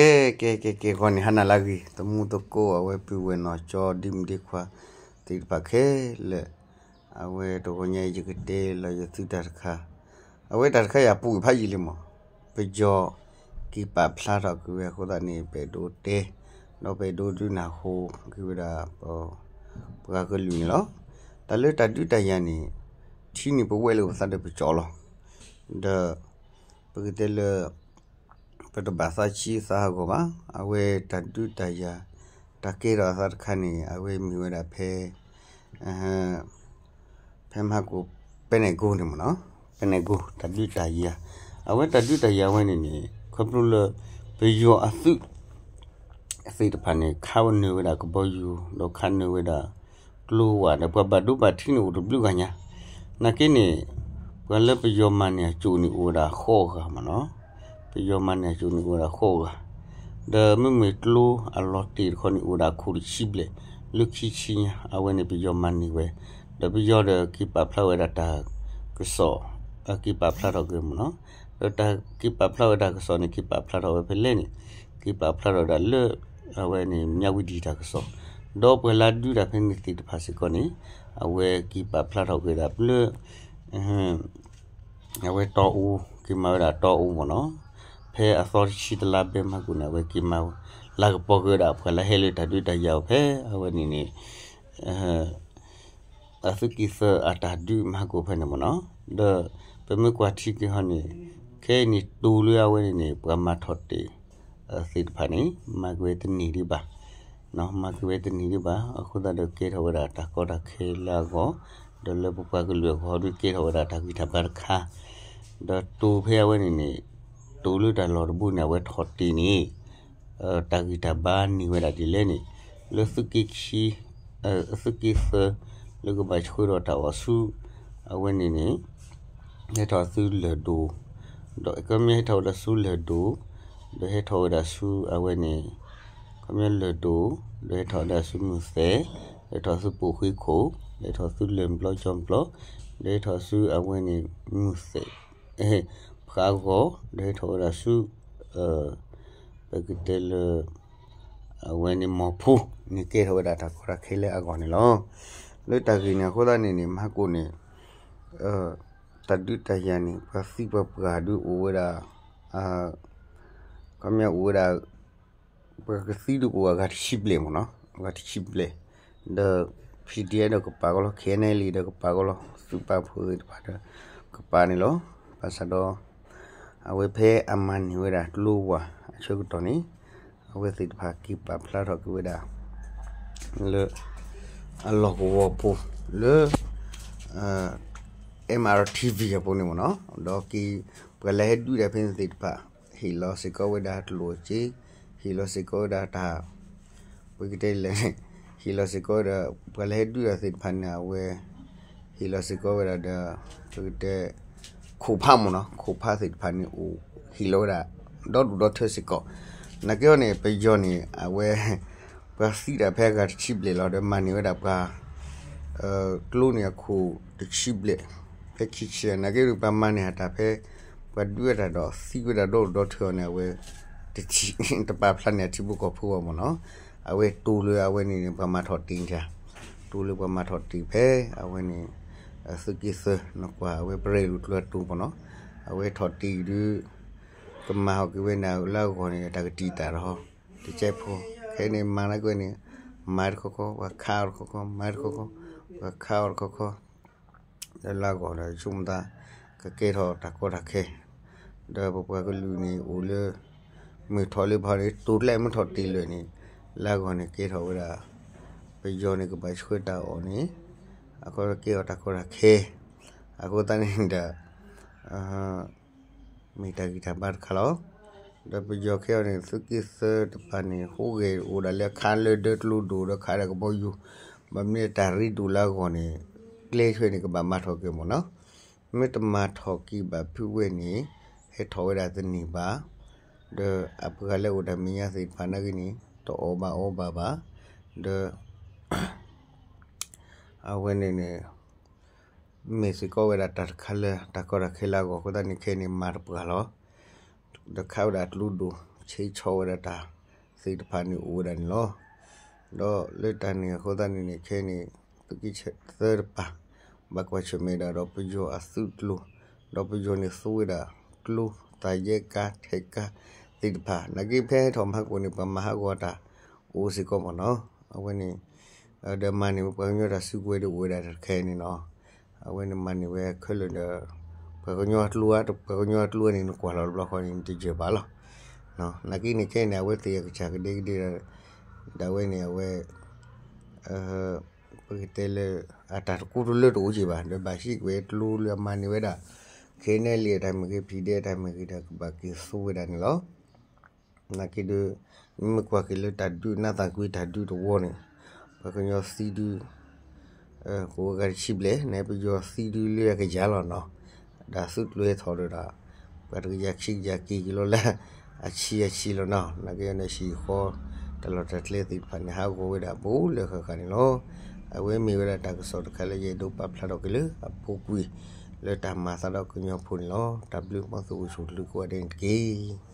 ကဲ ကဲ ကဲ ကဲ ဂီၤန့ၣ် ဟါနၤလၢအဂ့ၤ သမူသကိး အဝဲပုၢ်ဝဲၢ်နီၢ်ကၠီ ဒ့မုၣ်ဒ့ခွါသ့ၣ်တဖၣ်ခဲလၢာ်, အဝဲတဂီၤညါအံၤယကတဲလီၤယသုတၢ်တခါ, အဝဲတၢ်တခါအံၤအပူၤကွံာ်ဖးယံာ်လံမး, ပယီၤက့ၤပာ်ဖျါထီၣ်က့ၤဝဲအဃိသတးန့ၣ် ပအဲၣ်ဒိးတဲ ဒီးပအဲၣ်ဒိးဒုးနၢ်ဟူက့ၤဝဲဒၣ် ပှၤကလုာ်န့ၣ်လီၤ. တၢ်လၢတၢ်ဒုးတၢ်ယၤန့ၣ် ထံန့ၣ်ပဝဲလၢပသးဒီးပကၠီလီၤ. ဒီးပကတဲလၢ ပတဘၣ်သးဆံးသးဟးဂီၤဘၣ်. အဝဲတၢ်ဒုးတၢ်ယၤ တၢ်ကဲထီၣ်အသးတခါန့ၣ် အဝဲမ့ၢ်ဝဲဒၣ်ဖဲ ဖဲမဟါကိၣ် ပဲနဲၣ်ကိၣ်န့ၣ်မ့ၢ်နီၤ, ပဲနဲၣ်ကိၣ် တၢ်ဒုးတၢ်ယၤ, အဝဲတၢ်ဒုးတၢ်ယၤဝဲန့ၣ်န့ၣ် ခီဖျိလၢ ပယီၤအသုး သ့ၣ်တဖၣ်န့ၣ် ခးနုာ်ဝဲဒၣ်ကဘီယူၤ ဒီးခးနုာ်ဝဲဒၣ်ကျိဝဲ ဒီးပှၤဘၣ်ဒိဘၣ်ထံးန့ၣ်အိၣ်တဘျုးဂၤညါ, နာ်က့န့ၣ် ပှၤလၢပယီၤမၤန့ၢ်အစိၣ်န့ၣ်အိၣ်ဝဲဒၣ်ဃိးဂၤမ့ၢ်နီၤ, ပယီၤမၤန့ၢ်အစိၣ်န့ၣ်အိၣ်ဝဲဒၣ်ဃိးဂၤ, ဒီးမ့မ့ၢ်ကျိအလီၤတ့ၢ်တခီန့ၣ် အိၣ်ဝဲဒၣ်ခိၣ်တဆံဘျဲၣ် လၢခံဆံညါ အဝဲန့ၣ်ပယီၤမၤန့ၢ်ဝဲ, ဒီးပယီၤဒီးက့ၤပာ်ဖျါဝဲဒၣ်တၢ်ကစီၣ် က့ၤပာ်ဖျါထီၣ်က့ၤမ့ၢ်နီၤ, ဒီးတၢ်က့ၤပာ်ဖျါဝဲတၢ်ကစီၣ်န့ၣ် က့ၤပာ်ဖျါထီၣ်ဝဲဖဲလဲၣ်န့ၣ် က့ၤပာ်ဖျါထီၣ်ဝဲဒၣ်လၢ အဝဲန့ၣ် မြဝတီ တၢ်ကစီၣ်, ဒီးပှၤလၢဒုးတၢ်ဖဲန့ၣ်သ့ၣ်တဖၣ်စ့ၢ်ကီးန့ၣ် အဝဲက့ၤပာ်ဖျါထီၣ်က့ၤဝဲဒၣ်လၢ အဝဲတီအူ က့ၤမၤဝဲဒၣ်တီအူမ့ၢ်နီၤ, ဖဲအသီတဆံတလါဘဲမဟါကိၣ်န့ၣ် အဝဲက့ၤမၤလၤကပီၤက့ၤဝဲဒၣ်ပှၤလၢဟဲလၢတၢ်ဒုးတၢ်ယၤအီၤဖဲ အဝဲန့ၣ်န့ၣ် အသုးက့သၢအတၢ်ဒုးမဟါကိၣ်ဖဲန့ၣ်မ့ၢ်နီၤ, ဒီးပမ့ၢ်ကွၢ်ထံက့ၤဟီန့ၣ် ခဲအံၤန့ၣ်တိၤလၢအဝဲန့ၣ်န့ၣ် ပှၤမၤထီၣ်တ့ၢ် သ့ၣ်တဖၣ်န့ၣ် မၤက့ၤဝဲတန့ၢ်ဒံးဘၣ်, မၤက့ၤဝဲတန့ၢ်ဒံးဘၣ် အဃိသတးဒီးကဲထီၣ်ဝဲဒၣ်တၢ်ကီတၢ်ခဲလၢအဂီၢ်, ဒီးလၢပပှၤကလုာ်အဂီၢ်ဒီးကဲထီၣ်ဝဲဒၣ်တၢ်ဂံၢ်တၢ်ဘါတခါ, ဒီးတိၤဖဲအဝဲန့ၣ်န့ၣ် တိၤလၢတၢ်လီၢ်တဘိန့ၣ် အဝဲထီၣ်တ့ၢ်န့ၣ် တၢ်ဂံၢ်တၢ်ဘါန့ၢ်ဝဲဒၣ်ဒ်လဲၣ်န့ၣ် လၢသုးက့ခံ သုးက့သၢ လၢကဘၣ်ဆှၢဒီးတၢ်အီၣ်ဆူ အဝဲန့ၣ်န့ၣ် ဟဲထီၣ်ဆူလၢၢ်ဒိၣ်, ဒီးခီပညီဟဲထီၣ်ဝဲဒၣ်ဆူလၢၢ်ဒိၣ်, ဒီးဟဲထီၣ်ဝဲဒၣ်ဆူအဝဲန့ၣ် ခီပညီလၢၢ်ဒိၣ်, ဒီးဟဲထီၣ်ဝဲဒၣ်ဆူမုၢ်သဲး, ဒီးဟဲထီၣ်ဆူပိာ်ဃ့ခိၣ်, ဒီးဟဲထီၣ်ဆူလၢၢ်ဘျီကၠီဘျီ, ဒီးဟဲထီၣ်ဆူအဝဲန့ၣ်မုၢ်သဲး ဖးဂီၤ, ဒီးဟဲထီၣ်ဝဲဒၣ်ဆူ ပကတဲလၢ အဝဲန့ၣ်မီၤဖိန့ၣ်ကဲထီၣ်ဝဲဒၣ်တၢ်ကီတၢ်ခဲလၢအဂီၢ်န့ၣ်လီၤ. လၢတၢ်ဂ့ၢ်န့ၣ်အဃိသတးန့ၣ်န့ၣ် မဟါကိၣ်န့ၣ် တၢ်ဒုးတၢ်ယၤန့ၣ် ပှၤသံပှၤပှၢ်ဒုးအိၣ်ဝဲဒၣ် ခီပညီအိၣ်ဝဲဒၣ် ပှၤကသံဒုးကအိၣ်အဂၤတဆံဘျဲၣ်မ့ၢ်နီၤ, အဂၤတဆံဘျဲၣ်, ဒီး ပီၣ်ဒံၣ်အဲၣ် ဒီးကပာ်ကီလီၤ, ခဲအံၤန့ၣ်လံဒီးကပာ်ကီလီၤ, သုးပာ်ဖှိၣ်သ့ၣ်တဖၣ်ဒီး ကပာ်န့ၣ်လီၤ. ဘၣ်ဆၣ်ဒီး အဝဲဖဲအမၤန့ၢ်ဝဲဒၣ်ကျိဝဲအဆၢကတီၢ်န့ၣ် အဝဲသ့ၣ်တဖၣ်က့ၤပာ်ဖျါထီၣ်က့ၤဝဲဒၣ် လၢ အလီၢ်ကဝီၤပူၤ လၢ MRTV အပူၤန့ၣ်မ့ၢ်နီၤ, ဒီးက့ၤ ပှၤလၢဟဲဒုးတၢ်ဖဲန့ၣ်သ့ၣ်တဖၣ် ဟ့ၣ်လီၤစ့ၢ်ကီးဝဲဒၣ်တလိၣ်အစ့, ဟ့ၣ်လီၤစ့ၢ်ကီးဝဲဒၣ်တၢ် ပကတဲလဲၣ်န့ၣ် ဟ့ၣ်လီၤစ့ၢ်ကီးဝဲဒၣ် ပှၤလၢဟဲဒုးတၢ်သ့ၣ်တဖၣ်န့ၣ် အဝဲ ဟ့ၣ်လီၤစ့ၢ်ကီးဝဲဒၣ်ဒီး ပကတဲ ခိၣ်ဖးမ့ၢ်နီၤ, ခိၣ်ဖးသ့ၣ်တဖၣ်န့ၣ်အိၣ်ဟ့ၣ်လီၤဝဲဒၣ် ဒီဒူၣ်ဒီထၢစ့ၢ်ကီး, နာ်က့အီၤန့ၣ် ပယီၤန့ၣ် အဝဲ ပှၤသံတၢ်ဖဲအဂၤတဆံဘျဲၣ်လီၤ ဒီးမၤန့ၢ်ဝဲဒၣ်ပှၤ ကျိန့ၣ်အခိၣ်တဆံဘျဲၣ် ဖဲခံဆံ, နာ်က့ဒီးပှၤမၤန့ၢ်ဟးတၢ်ဖဲ ပှၤဒုးဝဲဒၣ်ဒီးသံဝဲဒၣ်ဒီဒူၣ်ဒီထၢအီၤန့ၣ် အဝဲ တထံၣ် တပာ်ဖျါန့ၢ်အထံဖိကီၢ်ဖိအဂီၢ်မ့ၢ်နီၤ, အဝဲတိၤလၢအဝဲန့ၣ်န့ၣ် ပှၤမၤထီၣ်တ့ၢ်န့ၣ်, တိၤလၢပှၤမၤထီၣ်တ့ၢ်ဖဲ အဝဲန့ၣ် သုးက့သၢ နကွၢ် အဝဲပရဲၣ်လိာ်ကျၢၤတိၤမ့ၢ်နီၤ, အဝဲထီၣ်တ့ၢ်ဒုး ကမၤဟီၣ်က့ၤဝဲန့ၣ်လၢအဂီၢ်န့ၣ် တၢ်ကတံာ်တာ်တဟီ တကဲဖိ, ခဲအံၤန့ၣ် မၤလၢကွဲန့ၣ် မၤတခီခီ ပှၤခးအီၤတခီခီ မၤတခီခီ ပှၤခးအီၤတခီခီ လၢလၢအဂီၢ်ဒီး ဆိကမိၣ်သး ကကဲထီၣ်တၢ်ကီတၢ်ခဲ, ဒီးပပှၤကလုာ်န့ၣ်အိၣ်လၢ မုၢ်ထီၣ်လၢဖီန့ၣ် တိၤကျဲမုၢ်ထီၣ်တ့ၢ်လၢာ်န့ၣ် လၢအဂီၢ်န့ၣ်ကဲထီၣ်ဝဲဒၣ် ပယီၤန့ၣ် ကဘၣ်ဆှၢတၢ်အီၣ်န့ၣ် အဃိကဲထီၣ်တၢ်ကီတၢ်ခဲ, အဃိသတးန့ၣ်ဒီး မ့ၢ်တၢ်ဂံၢ်တၢ်ဘါတခါလီၤ. ဒီးပယီၤခဲအံၤန့ၣ် သုးက့သၢတဖၣ်န့ၣ် ဟူးဂဲၤအိၣ်ဒၣ်လၢခးလၢဒၢကျိဒိၣ်ဒီးခးဒၣ်ကဘီယူၤ, ဘၣ်မနုၤတၢ်ရ့ဒိၣ်လၢအဂီၢ်န့ၣ် ကျဲဆွဲန့ၣ် ကဘၣ်မၤထီၣ်က့ၤမ့ၢ်နီၤ, မ့ၢ်တမၤထီၣ်က့ၤဘၣ်ဖုးဝဲန့ၣ် ဟဲထီၣ်ဝဲဒၣ်တန့ၢ်ဘၣ်, ဒီးအပှၤလၢအိၣ်တၢ်မဲာ်ညါသ့ၣ်တဖၣ်နာ်က့န့ၣ် တအီၣ်ဘၣ်အီဘၣ်ဘၣ်, ဒီး အဝဲန့ၣ်န့ၣ် မ့ၢ်စ့ၢ်ကီးဝဲဒၣ်တၢ်တခါလၢတၢ်ကီတၢ်ခဲလၢအဂီၢ်အဃိသတးန့ၣ် ခဲအံၤန့ၣ်မၤတပှၢ်လီၤ. ဒီးခးဝဲဒၣ်ကျိဒိၣ် ဆ့ဆီဝဲဒၣ်တၢ်သ့ၣ်တဖၣ်န့ၣ်အိၣ်ဝဲဒၣ်န့ၣ်လီၤ. ဒီးလၢတၢ်န့ၣ်အဃိသတးန့ၣ်န့ၣ် ခဲအံၤန့ၣ် သုးက့သၢတပၤ ဘၣ်ကွၢ်ဆၢၣ်မဲာ်ဒၣ်ဒီးပယီၤအသုးကျိၤ, ဒီးပယီၤန့ၣ်သူဝဲဒၣ်ကျိ သးယဲကါ ထဲးကါသ့ၣ်တဖၣ် နာ်က့ဖဲဟဲထီၣ်မဟါကိၣ်န့ၣ် ပှၤမၤဟးဂီၤတၢ်အိၣ်စ့ၢ်ကီးမ့ၢ်နီၤ. အဝဲန့ၣ် ဒီးမၤန့ၢ်ဝဲပှၤကညီတၢ်စုကဝဲၤဒ်အိၣ်ဝဲဒၣ်တခါအံၤန့ၣ်နီၤ. အဝဲန့ၣ်မၤန့ၢ်ဝဲခဲလၢာ်ဒီး ပှၤကညီအကျိဧါ ပှၤကညီအကျိန့ၣ် နကွၢ်လီၤတဘျီဃီန့ၣ် နတယၢၢ်ဘၣ်လီၤ. နာ်က့န့ၣ်ခဲအံၤန့ၣ် အဝဲသ့ၣ်အကစၢ်ကဒဲကဒဲဒီး ဒ်ဝဲန့ၣ် အဝဲ ပကတဲလၢ အတၢ်တကူတလၢတအိၣ်က့ၤဘၣ် ဒီးဘၣ်ဟံးကွံာ်ကျိလၢအမၤန့ၢ်ဝဲဒၣ် ခဲအံၤန့ၣ် လံာ်အတၢ်မ့ၢ်ဂ့ၤ ဖံးဒဲအတၢ်မ့ၢ်ဂ့ၤဒီး ကဘၣ်က့ၤသူဝဲဒၣ်န့ၣ်လီၤ. နာ်က့ဒီး မ့ၢ်ကွၢ်က့ၤလၢတၢ်ဒုးနးသးကွံတၢ်ဒုးတဝီန့ၣ် ပှၤကညီသံဒုး ကိးဂၤတဆံဘျဲၣ်န့ၣ် ပယီၤသံဒုးလၢအကယၤလီၤနီၤ. ဒီးသုးကျိၤဟဲထီၣ်ဒီး ပှၤတကယၤခံကယၤက့ၤက့ၤလီၤလၢ အဆံအဆံလီၤနီၤ. နာ်က့န့ၣ် ဟံၣ်ဃီ တၢ်လီၢ်တၢ်ကျဲသ့ၣ်တဖၣ်န့ၣ် ဟးဂီၤဝဲဒၣ်ဘူးလၢဃၣ်ဃၣ်န့ၣ်လီၤ. အဝဲမ့ၢ်ဝဲဒၣ်တၢ်ကစီၣ်တခါလၢယအဲၣ်ဒိးပာ်ဖျါထီၣ်က့ၤလၢအပူၤကွံာ် လၢတၢ်မၤသးဒီးကညီဖိန့ၣ်လီၤ. တၢ်ဘျုးမ်သုအိၣ်ဆူၣ်အိၣ်ချ့ကိးဂၤဒဲးန့ၣ်တက့ၢ်.